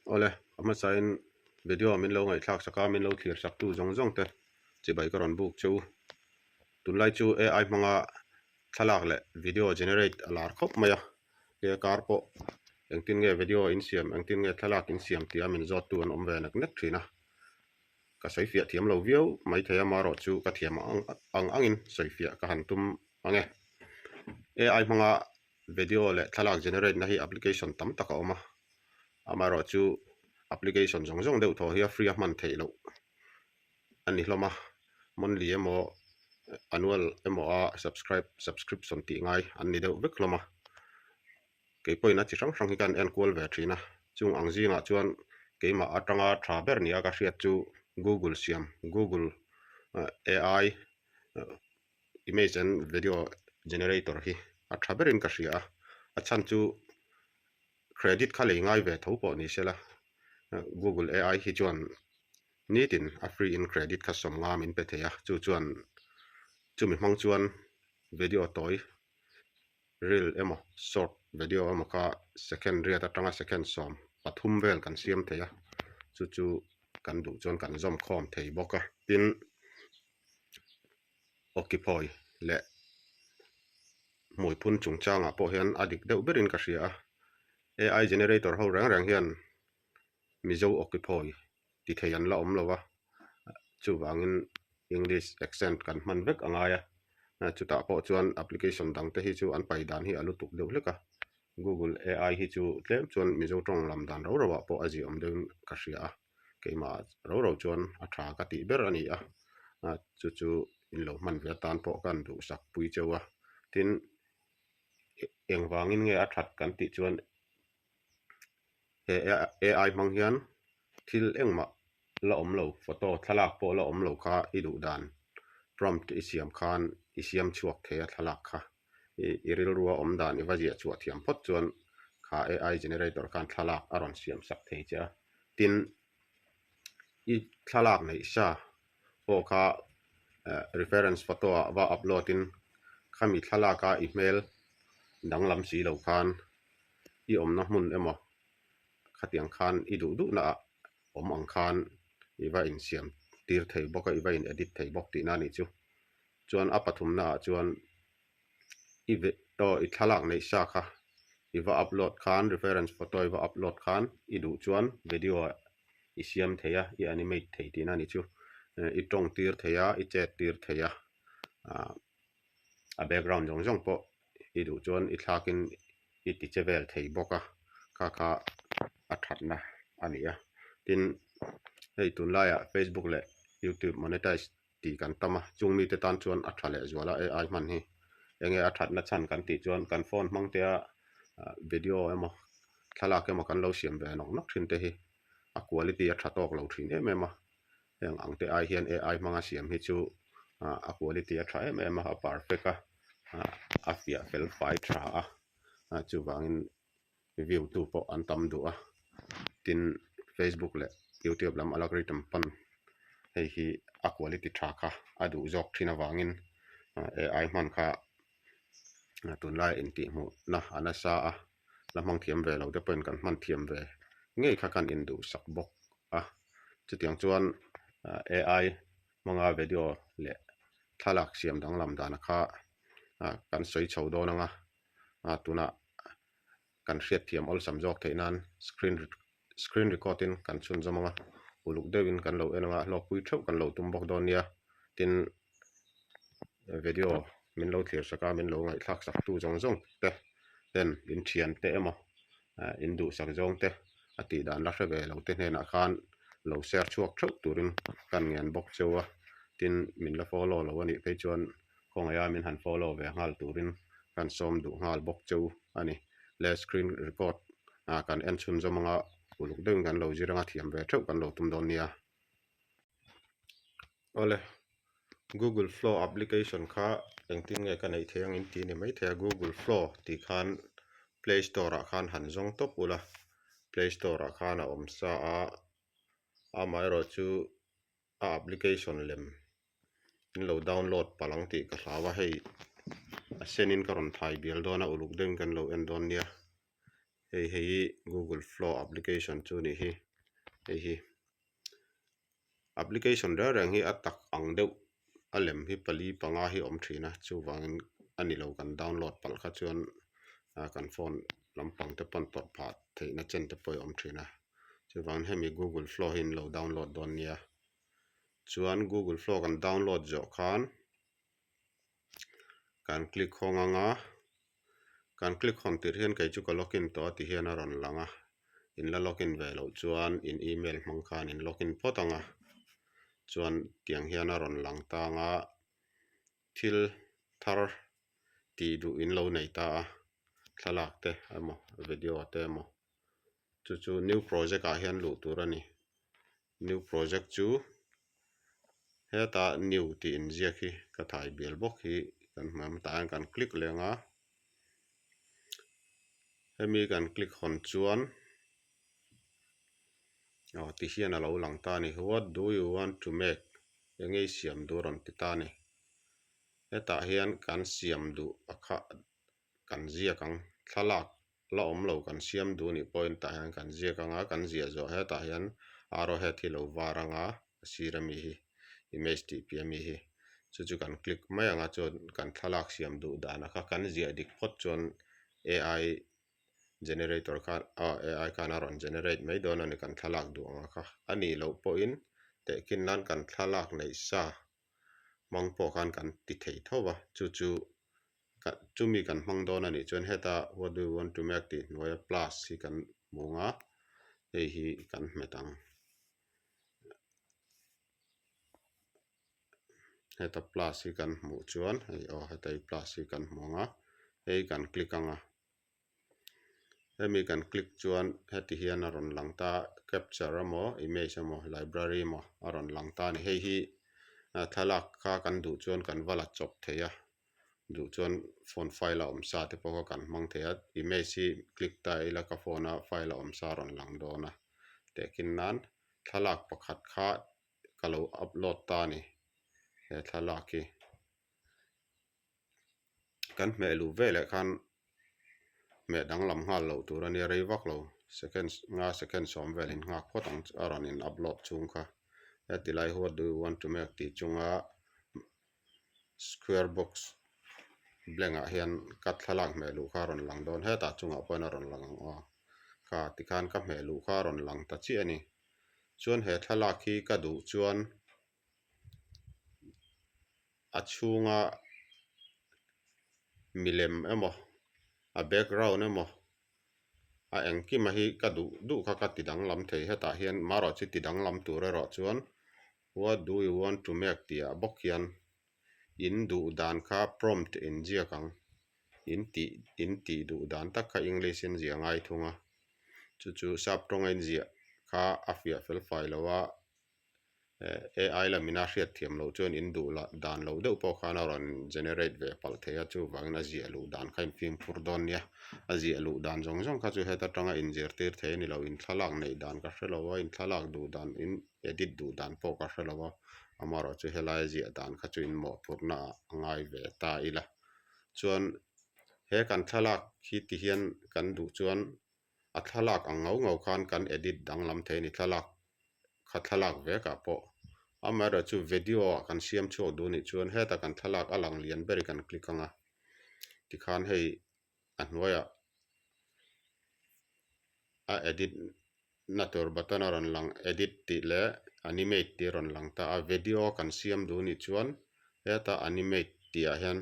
Awle, a hmasain video min lo ngaihthlak sak a, min lo thlir sak tu zawng zawng te chibai ka rawn buk che u. Tunlai chu AI hmanga thlalak leh video generate a lar khawp mai a, he kar pawh engtin nge video in siam, engtin nge thlalak in siam tih a min zawt tu an awm ve nek nek thin a. Ka sawi fiah thiam lo viau mai thei a, marawh chu ka thiam ang angin sawi fiah ka han tum ang e. AI hmanga video leh thlalak generate na hi application tam tak a awm a, amaherawh chu application zawng zawng deuh thaw hi a free a hman theih loh a ni hlawm a, monthly emaw annual emaw a subscribe subscription tih ngai an ni deuh vek hlawm a, kei pawhin a chi hrang hrang hi ka han en kual ve thin a, chung ang zingah chuan keimah atanga tha ber nia ka hriat chu google siam google ai. Image and video generator hi a tha berin ka hria a, a chhan chu credit kha lei ngai ve tho pawh ni sela google ai hi chuan nitin a free in credit kha sawm nga min pe thei a, chu chuan chumi hmang chuan video tawi reel emaw short video emaw kha second riat atanga second 13 vel kan siam thei a, chu chu kan duh chuan kan zawm khawm thei bawk a, tin. Awkiphawi leh hmuiphun chungchangah pawh hian a dik deuh berin ka hria a, AI generator ho reng reng hian Mizo awkiphawi ti thei an la awm lo a, chuvangin English accent kan hman vek a ngai a, chutah pawh chuan application dang te hi chu an pai dan hi a lutuk deuh hlek a, Google AI hi chu tlem chuan Mizo tawng lam dan rau rauah pawh a ziah awm deuhin ka hria a. Keimah ro ro chuan a tha ka tih ber a ni a, chu chu in lo hman ve atan pawh ka han duhsak pui cheu a. Tin, engvangin nge a that kan tih chuan he AI hmang hian thil engmah la awm lo, photo thlalak pawh la awm lo kha i duh dan prompt i siam khan i siam chhuak thei a thlalak kha. I rilrua awm dan i va ziah chhuah thiam phawt chuan kha AI generator khan thlalak a rawn siam sak thei che a. Tin, i thlalak neih sa pawh kha reference photo ah va upload in khami thlalak a i hmel danglam si lo khan i awmna hmun emaw khatiang khan i duh duhna ah awm ang khan i va insiam tir thei bawk a, i va in edit thei bawk tihna a nih chu. Chuan a pathumna ah chuan i ve aw i thlalak neih sa kha i va upload khan reference photo i va upload khan i duh chuan video ah i siam thei a i animate thei tihna a ni chu i tawng tir thei a i chet tir thei a ah a background zawng zawng pawh i duh chuan i thlak in i ti che vel thei bawk a kha kha a thatna a ni a tin hei tunlaiah facebook leh youtube monetize tih kan tam a, chung mite tan chuan a tha leh zual a AI hman hi enge a thatna chhan kan tih chuan kan phone hmang te a video emaw thlalak emaw kan lo siam ve nawk nawk thin te hi a quality a tha tawk lo thin em em a, heng ang te ai hian AI hmanga siam hi chu a quality a tha em em a, a perfect a, a fiah fel fai tha a chuvangin view tu pawh an tam duh a tin facebook leh youtube lam algorithm pawn hei hi a quality tha kha a duh zawk thin avangin ai hman kha tunlai intihhmuh na a nasa a la hmang thiam ve lo te pawhin kan hman thiam ve ngei kha kan induhsak bawk a chutiang chuan ai hmanga video leh thlalak siam danglam dana kha kan sawi chho dawn ang a tunah. kan hriatthiam awlsam zawk theih nan screen screen record in kan chhunzawm ang a uluk deuh in kan lo en ang a hlawkpui theuh kan lo tum bawk dawn nia tin video min lo thlir sak a min lo ngaihthlak sak tu zawng zawng te ten in thian te emaw ah in duhsak zawng te a tih dan la hre ve lo te hnenah khan lo share chhuak theuh turin kan ngen bawk cheu a tin min la follow lo a nih phei chuan Khawngaih a min han follow ve nghal turin kan sawm duh nghal bawk cheu a ni. Le screen record ah kan en chhunzawm anga uluk deuhin kan lo zir anga thiam ve theuh kan lo tum dawn nia. Awle Google Flow application kha engtin nge ka neih theih ang in ti ni maithei a Google Flow tih khan Play Store ah khan han zawng tawp ula Play Store ah khan a awm sa a amaherawh chu a application lem in lo download palh ang tih ka hlau a hei a sen in ka rawn thai bial dawn a uluk deuhin kan lo en dawn nia. Hei hei hi Google Flow application chu a nih hi hei hi application reng reng hi a tak ang deuh a lem hi pali panga hi a awm thin a chuvangin a ni lo kan download palh kha chuan ah kan phone lampang te pawn tawrh phah theihna chen te pawh a awm thin a chuvangin hemi Google Flow hi an lo download dawn nia chuan Google Flow kan download zawh khan kan click hawng ang a kan click hawn tirh hian kei chu ka login tawh a ti hian a rawn lang a in la login ve loh chuan in email hmang khan in login phawt ang a chuan tiang hian a rawn lang tang a thil thar tih duh in lo nei ta a thlalak te emaw video te emaw chu chu new project ah hian luh tur a ni new project chu hetah new tih inziak hi ka thai bial bawk hi kan hmu ang tah hian kan click leh ang a hemi kan click hawn chuan aw ti hian a lo lang ta a ni what do you want to make eng nge i siam duh a rawn ti ta a ni hetah hian kan siam duh a kha kan ziak ang thlalak la awm lo kan siam duh nih pawhin tah hian kan ziak ang a kan ziah zawh hetah hian arrow head hi lo var ang a a sir ami hi image tih piah ami hi chu chu kan click mai ang a chuan kan thlalak siam duh dan a kha kan ziah dik phawt chuan ai generator khan aw ai khan a rawn generate mai dawn a ni kan thlalak duh ang a kha a nih loh pawhin tehkhin nan kan thlalak neih sa hmang pawh khan kan ti thei tho va chu chu chumi kan hmang dawn a nih chuan heta what do you want to make tih hnuaia plus hi kan hmu ang a hei hi kan hmet ang heta plus hi kan hmuh chuan hei aw heta hi plus hi kan hmu ang a hei kan click ang a. Hemi kan click chuan heti hian a rawn lang ta a capture emaw image emaw library emaw a rawn lang ta a ni. Hei hi thlalak kha kan duh chuan kan va la chawp thei a duh chuan phone file a awm sa te pawh kha kan hmang thei a image hi click ta ila ka phone a file a awm sa a rawn lang dawn a tehkhin nan thlalak pakhat kha ka lo upload ta a ni he thlalak hi. Kan hmeh luh veleh khan hmeh danglam nghal loh tur a nia rei vak lo second nga second sawm vel in nghak phawt ang a rawn in upload chhung kha heti lai what do you want to make tih chunga square box blank ah hian ka thlalak hmeh luh kha a rawn lang dawn hetah chungah pawhin a rawn lang ang aw kha tikhan ka hmeh luh kha a rawn lang ta chiah a ni chuan he thlalak hi ka duh chuan. A chhunga milem emaw a background emaw a engkima hi ka duh duh kha ka ti danglam thei hetah hian marawh chu ti danglam tur erawh chuan what do you want to make tih ah bawk hian in duh dan kha prompt in ziak ang in tih in tih duh dan tak kha english in ziah ngai thung a chu chu sap tawnga in ziah kha a fiah fel fai lo a. AI lamina hriat thiam loh chuan in duh lah dan loh deuh pawh khan a rawn generate ve palh thei a, chuvangin a ziah luh dan kha infimkhur dawn nia. A ziah luh dan zawng zawng kha chu heta tanga inzirtir thei a ni lo, in thlalak neih dan ka hre lo a, in thlalak duh dan in edit duh dan pawh ka hre lo a, amaherawh chu helai a ziah dan kha chu in mawhphurhna ah a ngai ve ta ila. Chuan he kan thlalak hi ti hian kan duh chuan a thlalak ang ngau ngau khan kan edit danglam thei a ni thlalak kha thlalak vekah pawh amaherawh chu video ah kan siam chhuak duh anih chuan hetah kan thlalak a lang lian ber hi kan click ang a tikhan hei a hnuaiah a edit na tur button a rawn lang edit tih leh animate tih a rawn lang ta a video kan siam duh anih chuan heta animate tih ah hian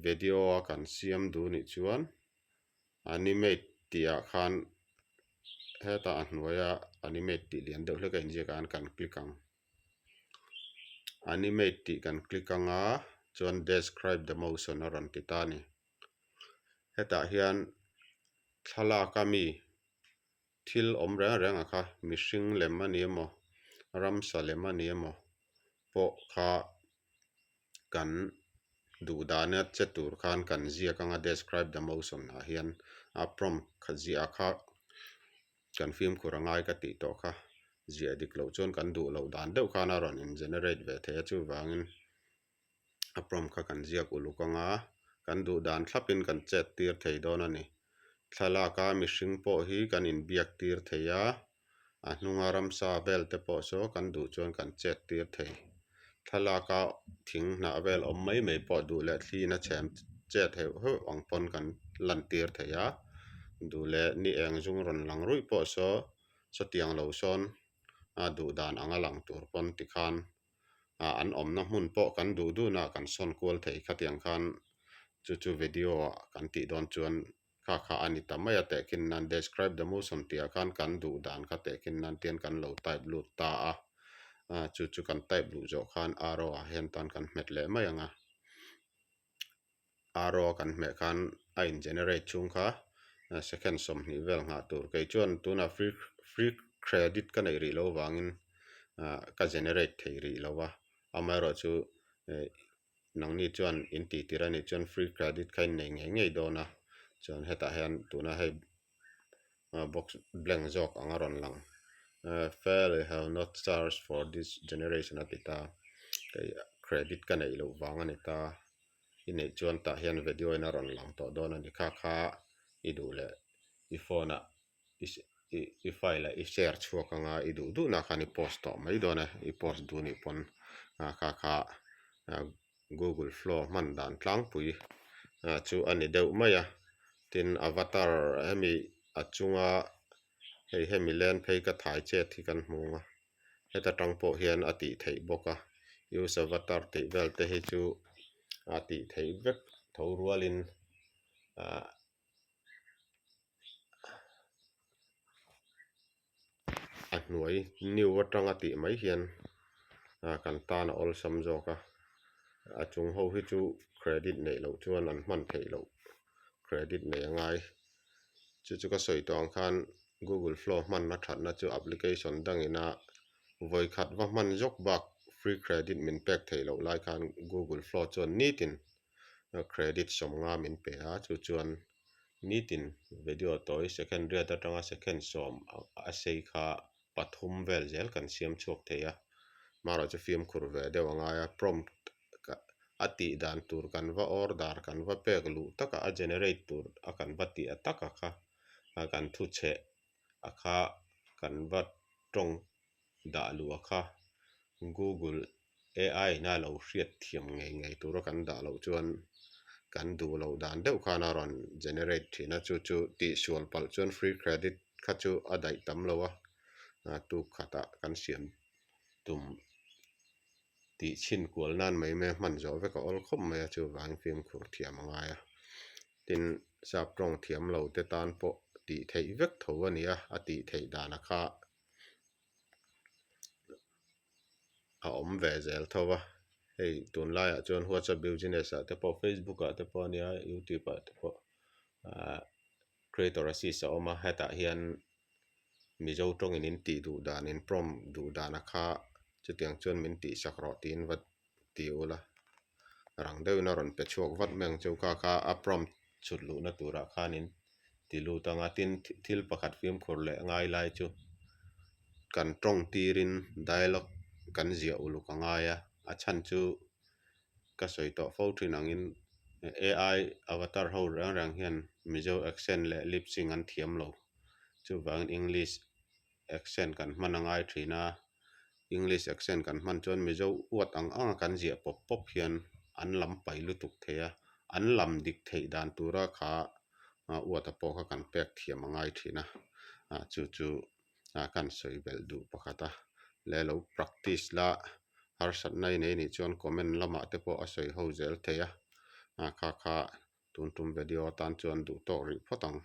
video a kan siam duh anih chuan. Animate tih ah khan hetah a hnuaia animate tih lian deuh hlek a inziak ah hian kan click ang. Animate tih kan click ang a chuan describe the motion a rawn ti ta a ni. Hetah hian thlalak a mi thil awm reng reng a kha mihring lem a ni emaw ramsa lem a ni emaw pawh kha kan duh dana che tur khan kan ziak anga describe the motion ah hian a prompt kha ziah kha kan fimkhur a ngai ka tih tawh kha ziah dik loh chuan kan duh loh dan deuh khan a rawn in generate ve thei a chuvangin a prompt kha kan ziak uluk anga kan duh dan thlapin kan chet tir thei dawn a ni. Thlalaka mihring pawh hi kan inbiak tir thei a, a hnunga ramsa vel te pawh saw kan duh chuan kan chet tir thei. Thlalaka thing hnah vel awm mai mai pawh duh leh thliin a chhem chet heuh heuh ang pawn kan lan tir thei a, duh leh ni eng zung rawn lang ruih pawh saw sawtiang lo sawn a duh dan anga lang tur pawn tikhan ah an awmna hmun pawh kan duh duhna kan sawn kual thei khatiang khan chu chu video ah kan tih dawn chuan kha kha a ni ta mai a tehkhin nan describe the motion tih ah khan kan duh dan kha tehkhin nan tian kan lo type lut ta a ah chu chu kan type luh zawh khan arrow ah hian tan kan hmet leh mai ang a arrow a kan hmeh khan a in generate chhung kha second 20 vel nghah tur kei chuan tunah free free credit ka neih rih loh avangin ah ka generate thei rih lo va amaherawh chu eh nangni chuan in tih tir a nih chuan free credit kha in nei ngei ngei dawn a chuan hetah hian tuna hei box blank zawk ang a rawn lang fail you have not charge for this generation a ti ta kei credit ka neih loh vang a ni ta i neih chuan tah hian video in a rawn lang tawh dawn a ni kha kha i duh leh i phone ah i file ah i share chhuak anga i duh duh na khan i post tawh mai dawn a i post duh nih pawn kha kha Google Flow hman dan tlangpui chu a ni deuh mai a tin avatar hemi a chunga hei hemi len phei ka thai chet hi kan hmu ang a heta tang pawh hian a tih theih bawk a use avatar tih vel te hi chu a tih theih vek tho rualin ahh. A hnuai new atanga tih mai hian ah kan tan a awlsam zawk a a chung ho hi chu credit neih loh chuan an hman theih loh credit nei a ngai chu chu ka sawi tawh ang khan google flow hman a thatna chu application dangin a vawikhat va hman zawk bak free credit min pek theih loh lai khan google flow chuan nitin credit 50 min pe a chu chuan nitin video tawi second riat atanga second 10 a sei kha pathum vel zel kan siam chhuak thei a marawh chu fimkhur ve deuh a ngai a prompt a tih dan tur kan va order kan va pek luh taka a generate tur a kan va tih a taka kha kan thu chheh a kha kan va tawng dah luh a kha google AI ina lo hriat thiam ngei ngei tura kan dah loh chuan kan duh loh dan deuh khan a rawn generate thin a chu chu tihsual palh chuan free credit kha chu a daih tam lo a tuk khatah kan siam tum tih chhin kual nan mai mai a hman zawh vek a awl khawp mai a chuvangin fimkhur thiam a ngai a tin sap tawng thiam lo te tan pawh tih theih vek tho a ni a a tih theih dan a kha. A awm ve zel tho va hei tunlaiah chuan whatsapp business ah te pawh facebook ah te pawh a nia youtube ah te pawh ahh creator assist a awm a hetah hian mizo tawngin in tih duh dan in prompt duh dan a kha chutiang chuan min tih sak rawh tiin va ti ula rang deuhin a rawn pe chhuak vat mai ang chu kha kha a prompt chhut luhna turah khanin ti lut ang a tin thil pakhat fimkhur leh ngai lai chu kan tawng tirin dialogue kan ziah uluk a ngai a a chhan chu ka sawi tawh fo thin angin A_I avatar ho reng reng hian Mizo accent leh lip sync an thiam lo chuvangin English accent kan hman a ngai thin a English accent kan hman chuan Mizo uat ang ang a kan ziah pawp pawp hian an lam pai lutuk thei a an lam dik theih dan tura kha uata pawh kha kan pek thiam a ngai thin a ah chu chu kan sawi belh duh pakhat a leh lo practice la harsatna i nei nih chuan comment lamah te pawh a sawi ho zel thei a ah kha kha tun tum video atan chuan duh tawk rih phawt ang.